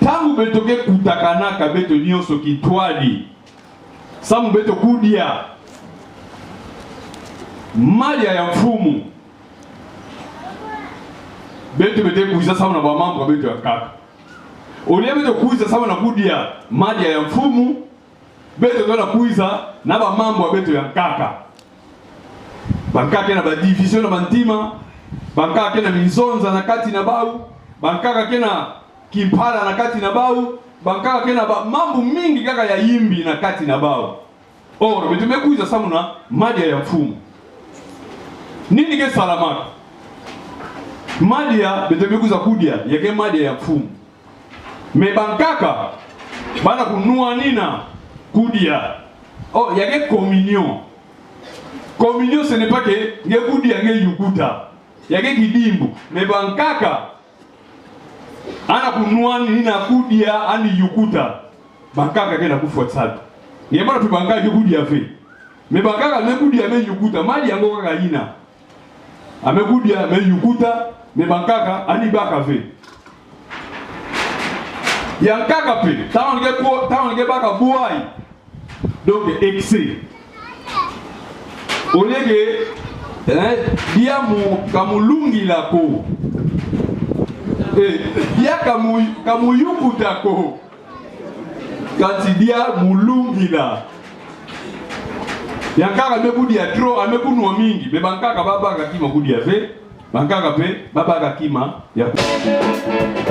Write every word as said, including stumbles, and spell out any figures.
Ntangu beto ke kutakanaka beto nyonso kintwadi samu beto kudia madia ya mfumu, beto, beto kwiza samu na bamambu ya beto yankaka. Ole beto kwiza samu na kudia madia ya mfumu, beto tona kwiza na bamambu ya beto yankaka. Bankaka ke na ba division na bantima, bankaka ke na minzonza na kati na bau, bankaka ke na kimpala na kati na bau, bankaka ke na bamambu mingi kaka ya yimbi na kati na bau. Or, beto me kwiza samu na madia ya mfumu. Nini ke salamaka? Madia beto me kwiza kudia, ya ke madia ya mfumu. Mais bankaka bana kunwanina kudia. Oh, ya ke communion. Communion, ce n'est pas que nge kudia nge yukuta. Ya ke kidimbu. Mais bankaka ana kunwanina kudia ani yukuta. Bankaka ke na kufwa nsatu. Nge mana pi bankaka ke kudia ve. Mais bankaka me kudia me yukuta. Madia ngo kaka ina. Ame kudia, ame yukuta, mais bankaka ani baka ve. Yankaka pe, tangwa nge ko, tangwa nge baka buai. Donc, excès. Au lieu que, hein, dia mu, ka mu lungila ko. Eh, dia ka mu, ka mu yukuta ko. Kansi dia mu lungila. Yankaka me kudia trop, ame kunwa mingi, mais bankaka babaka kima kudia ve, bankaka pe babaka kima ya ku-